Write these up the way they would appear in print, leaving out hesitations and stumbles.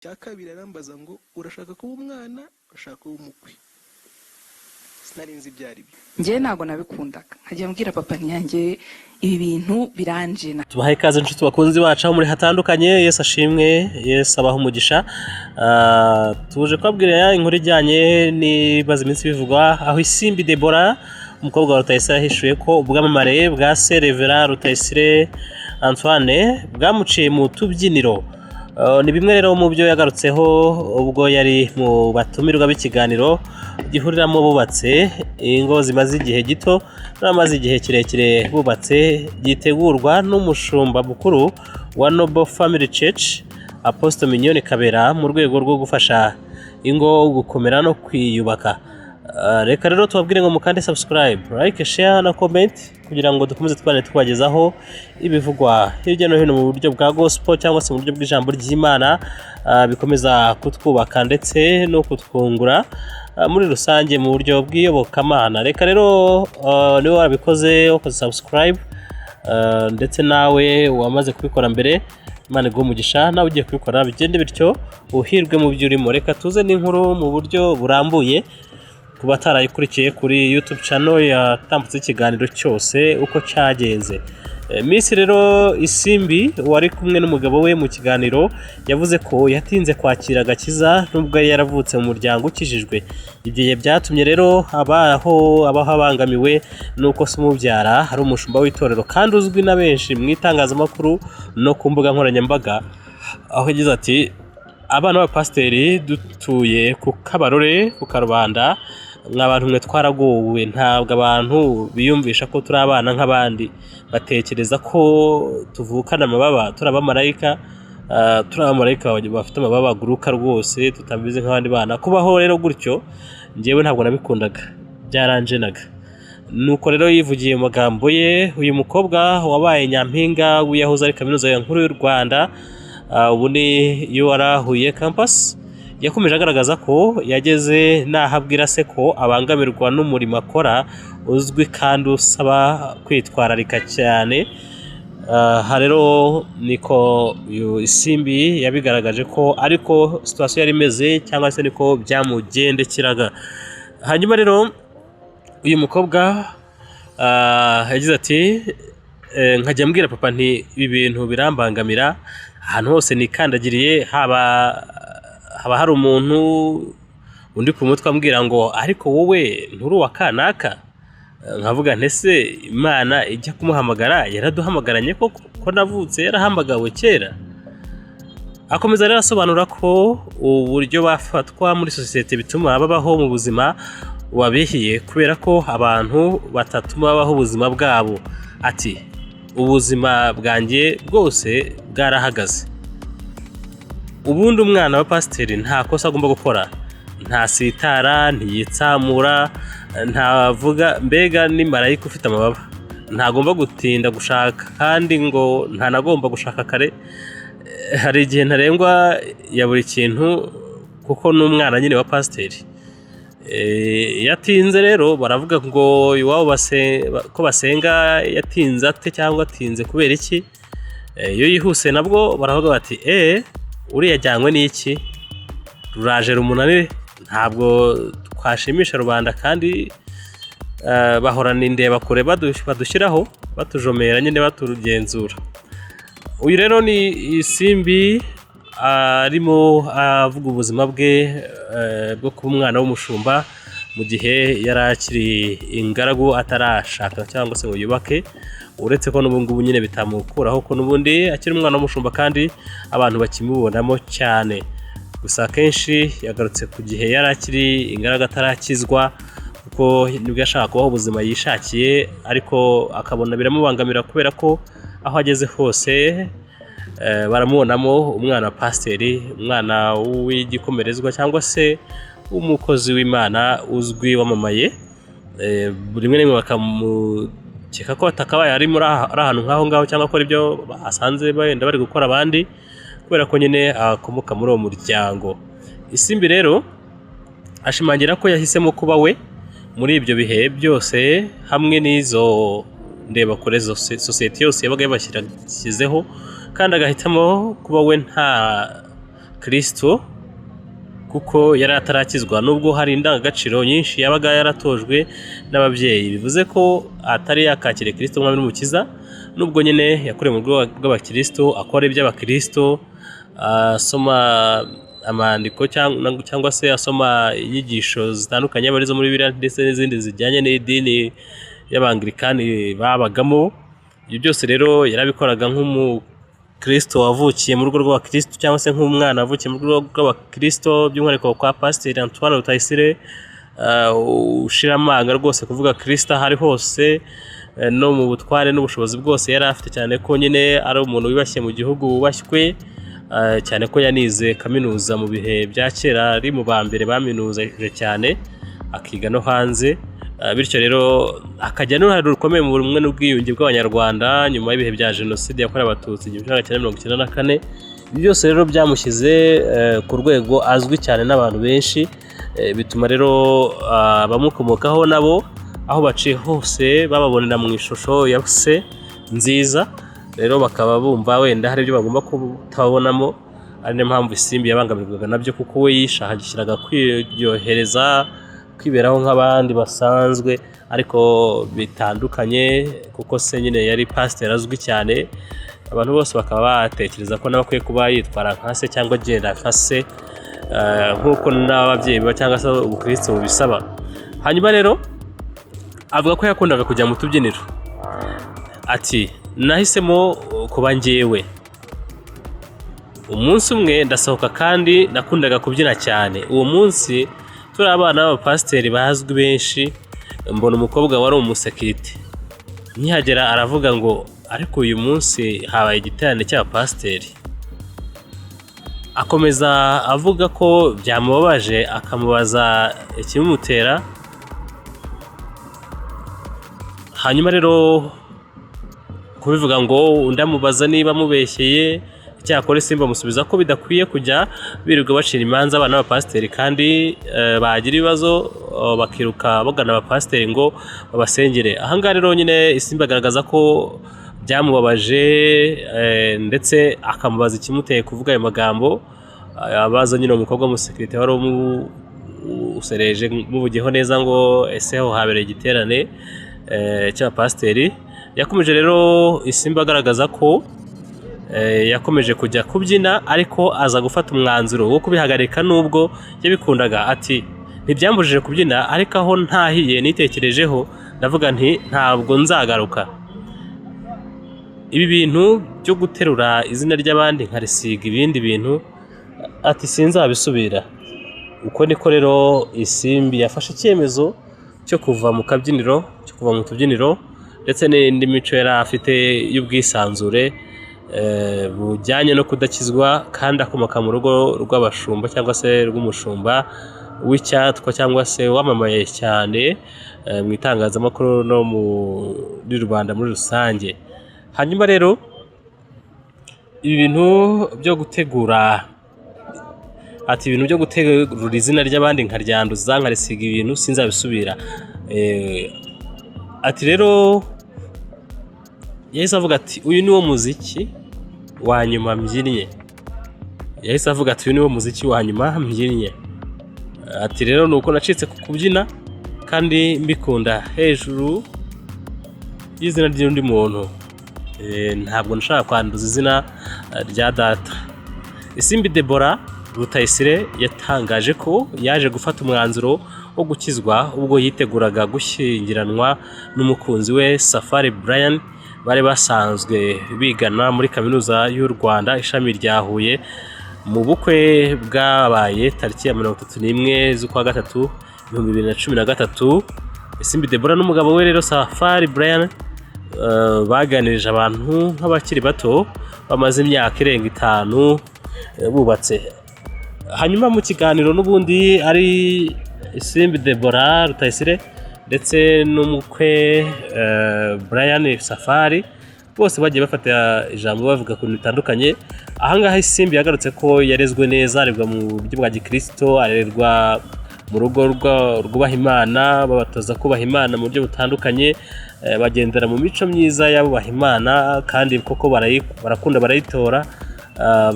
Icya kabiri arambaza ngo urashaka kuba umwana, urashaka kuba umukwe? Sinari nzi ibyo ari byo. Njyewe ntabwo nabikundaga, nkajya mbwira papa nyange ibi bintu biranjena. Tubahaye ikaze inshuti bakunzi bacu aho muri hatandukanye. Yesu ashimwe, Yesu abaha umugisha. Tuje kubabwira inkuru ijyanye n'ibimaze iminsi bivugwa, aho Isimbi Debora, umukobwa wa Rutayisire, yahishuye ko ubwamamare bwa se Reverend Rutayisire Antoine bwamuciye mu tubyiniro. Ni bimwe rero mu byo yagarutseho ubwo yari mu batumirwa b'ikiganiro gihuriramo bubatse ingo zimaze igihe gito n'abamaze igihe kirekire bubatse, gitegurwa n'umushumba mukuru wa Noble Family Church, Apostle Mignone Kabera, mu rwego rwo gufasha ingo gukomera no kwiyubaka. Reka rero tubabwire ngo mukande subscribe, like, share na comment kugira ngo dukomeze tubane tubagezaho ibivugwa hirya no hino mu buryo bwa gospel cyangwa se mu buryo bw'ijambo ry'Imana, bikomeza kutwubaka ndetse no kutwungura muri rusange mu buryo bw'iyobokamana. Reka rero niba warabikoze, wakoze subscribe, ndetse nawe wamaze kubikora mbere, Imana iguhe umugisha. Nawe ugiye kubikora bigende bityo, uhirwe mu byo urimo. Reka tuze n'inkuru mu buryo burambuye ku batarayikurikiye kuri YouTube channel yatambutse ikiganiro cyose uko cyagenze. Miss rero Isimbi wari kumwe n'umugabo we mu kiganiro yavuze ko yatinze kwakira agakiza nubwo yari yaravutse mu muryango ukijijwe. Ibyo byatumye rero abaho abangamiwe n'uko se umubyara ari umushumba w'itorero kandi uzwi na benshi mu itangazamakuru no ku mbuga nkoranyambaga, aho yagize ati: "Abana b'abapasiteri dutuye ku Kabarore, ku Karubanda, mwa bantu mwe, twaragowe. Ntabwo abantu biyumvisha ko turi abana nk'abandi, batekereza ko tuvukana amababa, turi abamarayika, turi abamarayika bafite amababa baguruka rwose, tutameze nk'abandi bana. Kubaho rero gutyo njyewe ntabwo nabikundaga, byaranjenaga." Nuko rero yivugiye mu magambo ye. Uyu mukobwa wabaye nyampinga w'iyahoze ari Kaminuza Nkuru y'u Rwanda, ubu ni UR Huye Campus, yakomeje agaragaza ko yageze n'aho abwira se ko abangamirwa n'umurimo akora uzwi kandi usaba kwitwararika cyane. Aha rero niko uyu Isimbi yabigaragaje ko ariko situation yari imeze cyangwa se niko byamugendekeraga. Hanyuma rero uyu mukobwa yagize ati: "Nkajya mbwira papa nti ibi bintu birambangamira, ahantu hose nikandagiriye haba hari umuntu undi ku mutwe ambwira ngo ariko wowe nturi uwa kanaka. Nkavuga nti ese Imana ijya kumuhamagara yaraduhamagaranye koko, ko navutse yarahamagawe kera?" Akomeza rero asobanura ko uburyo bafatwa muri sosiyete bituma babaho mu buzima wabihiye, kubera ko abantu batatuma babaho ubuzima bwabo. Ati: "Ubuzima bwanjye bwose bwarahagaze. Ubundi umwana wa pasiteri nta kosa agomba gukora, ntasitara, ntiyitsamura, ntavuga, mbega ni marayika ufite amababa. Ntagomba gutinda gushaka kandi ngo ntanagomba gushaka kare. Hari igihe ntarengwa ya buri kintu kuko ni umwana nyine wa pasiteri. Iyo atinze rero baravuga ngo iwabo ko basenga, yatinze ate cyangwa atinze kubera iki? Iyo yihuse nabwo baravuga bati eee, uriya ajyanywe n'iki, ruraje rumunanire. Ntabwo twashimisha rubanda kandi bahorana indebakure badushyiraho, batujomera nyine, batugenzura." Uyu rero ni Isimbi arimo avuga ubuzima bwe bwo kuba umwana w'umushumba mu gihe yari akiri ingaragu, atarashaka cyangwa se ngo yubake, uretse ko n'ubu ngubu nyine bitamukuraho ko n'ubundi akiri umwana w'umushumba kandi abantu bakimubonamo cyane. Gusa akenshi yagarutse ku gihe yari akiri ingaragu atarakizwa, kuko nibwo yashaka kubaho ubuzima yishakiye, ariko akabona biramubangamira kubera ko aho ageze hose baramubonamo umwana wa pasiteri, umwana w'igikomerezwa cyangwa se w'umukozi w'Imana uzwi wamamaye. Rimwe na rimwe bakamukeka ko atakabaye ari muri ari ahantu nk'aho ngaho cyangwa akora ibyo basanze wenda bari gukora abandi, kubera ko nyine akomoka muri uwo muryango. Isimbi rero ashimangira ko yahisemo kuba we muri ibyo bihe byose hamwe n'izo ndebakure zose sosiyete yose yabaga yabashyizeho, kandi agahitamo kuba we nta Kristo kuko yari atarakizwa, nubwo hari indangagaciro nyinshi yabaga yaratojwe n'ababyeyi. Bivuze ko atari yakakiriye Kristo nk'umwami n'umukiza, nubwo nyine yakuriye mu rugo rw'abakristo, akora iby'abakristo, asoma amandiko cyangwa se asoma inyigisho zitandukanye, yaba ari izo muri Bibiliya ndetse n'izindi zijyanye n'idini y'Abangirikani babagamo. Ibyo byose rero yarabikoraga nk'umukristo wavukiye mu rugo rw'abakristo, cyangwa se nk'umwana wavukiye mu rugo rw'abakristo, by'umwihariko kwa Pasiteri Antoine Rutayisire, ushira amanga rwose kuvuga Kristo aho ari hose, no mu butware n'ubushobozi bwose yari afite, cyane ko nyine ari umuntu wibashye mu gihugu, wubashywe, cyane ko yanize kaminuza mu bihe bya kera, ari mu ba mbere baminuje cyane, akiga no hanze. Bityo rero akajya n'uruhare rukomeye mu bumwe n'ubwiyunge bw'Abanyarwanda nyuma y'ibihe bya Jenoside yakorewe Abatutsi 1994. Ibi byose rero byamushyize ku rwego azwi cyane n'abantu benshi, bituma rero abamukomokaho nabo aho baciye hose bababonera mu ishusho ya se nziza. Rero bakaba bumva wenda hari ibyo bagomba kutabonamo, ari niyo mpamvu Isimbi yabangamirwaga nabyo, kuko we yishakiraga kwiryohereza, kwiberaho nk'abandi basanzwe, ariko bitandukanye, kuko se nyine yari pasiteri azwi cyane, abantu bose bakaba batekereza ko nawe akwiye kuba yitwara nka se cyangwa agenda nka se, nk'uko n'ababyeyi be cyangwa se ubukristo bubisaba. Hanyuma rero avuga ko yakundaga kujya mu tubyiniro. Ati: "Nahisemo kuba njyewe. Umunsi umwe ndasohoka, kandi nakundaga kubyina cyane. Uwo munsi turi abana b'abapasiteri bazwi benshi, mbona umukobwa wari umusekirite. Nkihagera aravuga ngo: 'Ariko uyu munsi habaye igiterane cy'abapasiteri.'" Akomeza avuga ko byamubabaje, akamubaza ikimumutera. Hanyuma rero kubivuga ngo undi amubaza niba amubeshyeye. Icyakora Isimbi amusubiza ko bidakwiye kujya birirwa bacira imanza abana b'abapasiteri, kandi bagira ibibazo bakiruka bagana abapasiteri ngo babasengere. Ahangaha rero nyine Isimbi agaragaza ko byamubabaje, ndetse akamubaza ikimuteye kuvuga ayo magambo, abaza nyine umukobwa w'umusekirite wari umusereje, muvugeho neza ngo: "Ese ho habereye igiterane cy'abapasiteri?" Yakomeje rero Isimbi agaragaza ko yakomeje kujya kubyina, ariko aza gufata umwanzuro wo kubihagarika nubwo yabikundaga. Ati: "Ntibyambujije kubyina, ariko aho ntahiye nitekerejeho ndavuga nti ntabwo nzagaruka. Ibi bintu byo guterura izina ry'abandi nkarisiga ibindi bintu," ati, "sinzabisubira." Uko niko rero Isimbi yafashe icyemezo cyo kuva mu kabyiniro, cyo kuva mu tubyiniro ndetse n'indi mico yari afite y'ubwisanzure bujyanye no kudakizwa, kandi akomoka mu rugo rw'abashumba cyangwa se rw'umushumba w'icyatwa cyangwa se wamamaye cyane mu itangazamakuru no muri rubanda muri rusange. Hanyuma rero ibi bintu byo gutegura, ati: "Ibintu byo gutegura izina ry'abandi nkaryanduza, nkarisiga ibintu, sinzabisubira." Ati rero yahise avuga ati: "Uyu ni wo muziki wa nyuma mbyinnye." Yahise avuga ati: "Uyu ni wo muziki wa nyuma mbyinnye." Ati: "Rero ni uko nacitse ku kubyina kandi mbikunda hejuru y'izina ry'undi muntu. Ntabwo nshaka kwanduza izina rya data." Isimbi Debora Rutayisire yatangaje ko yaje gufata umwanzuro wo gukizwa ubwo yiteguraga gushyingiranwa n'umukunzi we Safari Brian, bari basanzwe bigana muri Kaminuza y'u Rwanda, ishami rya Huye, mu bukwe bwabaye tariki ya 31 z'ukwa gatatu 2013. Isimbi Debora n'umugabo we rero Safari Brian baganirije abantu nk'abakiri bato bamaze imyaka irenga 5 bubatse. Hanyuma mu kiganiro n'ubundi ari Isimbi Debora Rutayisire ndetse n'umukwe Brian Safari, bose bagiye bafata ijambo bavuga ku bintu bitandukanye. Ahangaha Isimbi yagarutse ko yarezwe neza, arerwa mu buryo bwa gikirisito, arerwa mu rugo rwubaha Imana, babatoza kubaha Imana mu buryo butandukanye, bagendera mu mico myiza y'abubaha Imana, kandi koko barakunda, barayitora.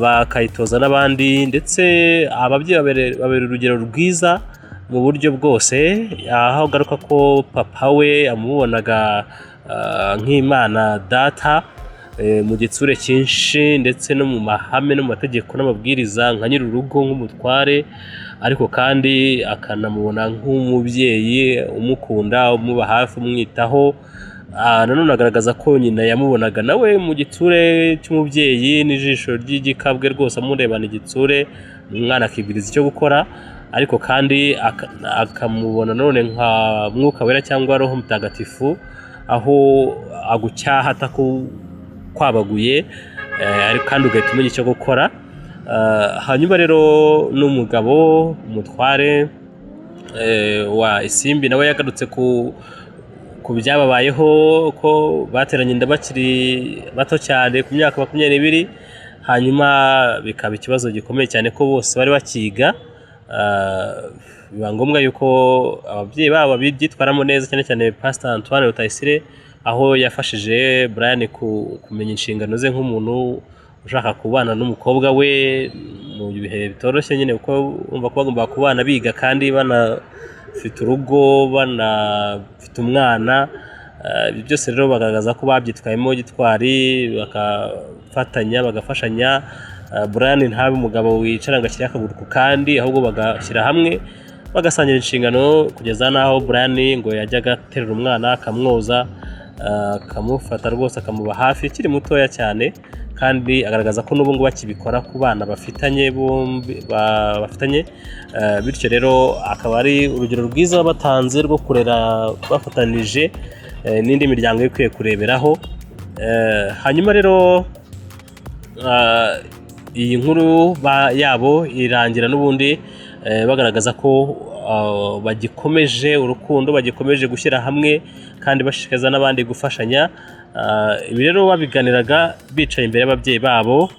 bakayitoza n'abandi, ndetse ababyeyi babera urugero rwiza mu buryo bwose, aho agaruka ko papa we amubonaga nk'Imana data mu gitsure cyinshi, ndetse no mu mahame no mu mategeko n'amabwiriza nka nyir'urugo nk'umutware, ariko kandi akanamubona nk'umubyeyi umukunda, umuba hafi, umwitaho. Nanone agaragaza ko nyina yamubonaga nawe mu gitsure cy'umubyeyi n'ijisho ry'igikabwe rwose, amurebana igitsure, umwana akibwiriza icyo gukora, ariko kandi akamubona none nka Mwuka Wera cyangwa Roho Mutagatifu, aho agucyaha atakwabaguye, ariko kandi ugahita umenya icyo gukora. Hanyuma rero n'umugabo umutware wa Isimbi nawe yagarutse ku byababayeho, ko bateranye inda bakiri bato cyane ku myaka 22, hanyuma bikaba ikibazo gikomeye cyane ko bose bari bakiga. Biba ngombwa yuko ababyeyi babo babyitwaramo neza, cyane cyane Pastor Antoine Rutayisire, aho yafashije Brian kumenya inshingano ze nk'umuntu ushaka kubana n'umukobwa we mu bihe bitoroshye nyine, kuko urumva ko bagomba kubana biga kandi banafite urugo, banafite umwana. Ibyo byose rero bagaragaza ko babyitwayemo gitwari, bagafatanya, bagafashanya. Brian ntabe umugabo wicara ngo ashyire akaguru ku kandi, ahubwo bagashyira hamwe bagasangira inshingano, kugeza n'aho Brian ngo yajyaga aterura umwana akamwoza, akamufata rwose akamuba hafi akiri mutoya cyane, kandi agaragaza ko n'ubu ngubu akibikora ku bana bafitanye bombi bafitanye. Bityo rero akaba ari urugero rwiza batanze rwo kurera bafatanije, n'indi miryango ikwiye kureberaho. Hanyuma rero iyi nkuru yabo irangira n'ubundi bagaragaza ko bagikomeje urukundo, bagikomeje gushyira hamwe kandi bashishikariza n'abandi gufashanya. Ibi rero babiganiraga bicaye imbere y'ababyeyi babo,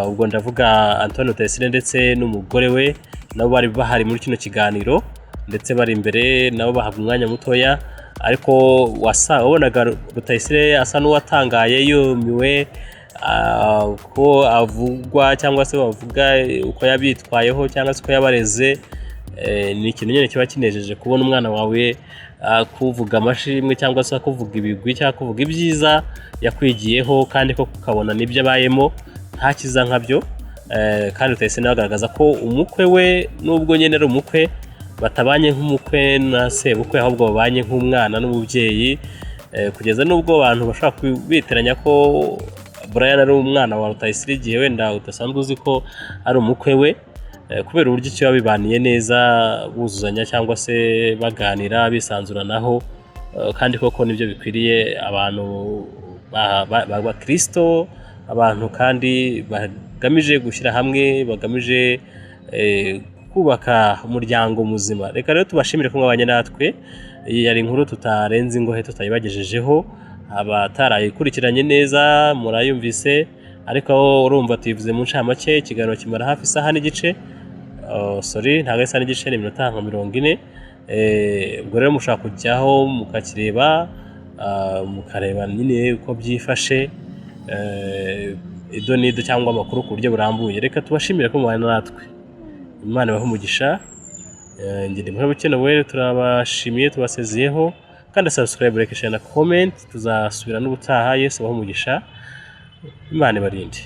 ubwo ndavuga Antoine Rutayisire ndetse n'umugore we, nabo bari bahari muri kino kiganiro, ndetse bari imbere nabo bahabwa umwanya mutoya, ariko wabonaga Rutayisire asa n'uwatangaye, yumiwe, ko avugwa cyangwa se bavuga uko yabitwayeho cyangwa se uko yabareze. Ni ikintu nyine kiba kinejeje kubona umwana wawe kuvuga amashimwe cyangwa se kuvuga ibigwi cyangwa kuvuga ibyiza yakwigiyeho, kandi ko ukabona n'ibyo abayemo nta kiza nkabyo. Kandi Rutayisire nawe agaragaza ko umukwe we, nubwo nyine ari umukwe, batabanye nk'umukwe na sebukwe, ahubwo babanye nk'umwana n'umubyeyi, kugeza n'ubwo abantu bashobora kubiteranya ko Brian ari umwana wa Rutayisire igihe wenda udasanzwe uzi ko ari umukwe we, kubera uburyo icyo babibaniye neza, buzuzanya cyangwa se baganira bisanzuranaho, kandi koko nibyo bikwiriye abantu b'abakristo, abantu kandi bagamije gushyira hamwe, bagamije kubaka umuryango muzima. Reka rero tubashimire ko mwabanye natwe. Iyi yari inkuru tutarenze ingohe tutayibagejejeho, abatarayikurikiranye neza murayumvise, ariko urumva tuyivuze mu ncamake. Ikiganiro kimara hafi isaha n'igice, sorry, ntabwo ari isaha n'igice, ni iminota nka 40. Ubwo rero mushobora kujyaho mukakireba, mukareba nyine uko byifashe, ido n'ido cyangwa amakuru ku buryo burambuye. Reka tubashimire ko mubana natwe, Imana ibahe umugisha. Njye ndi Muhebuke Noel, turabashimiye, tubasezeyeho, kandi subscribe, like, share na comment. Tuzasubira n'ubutaha. Yesu abahe umugisha, Imana ibarinde.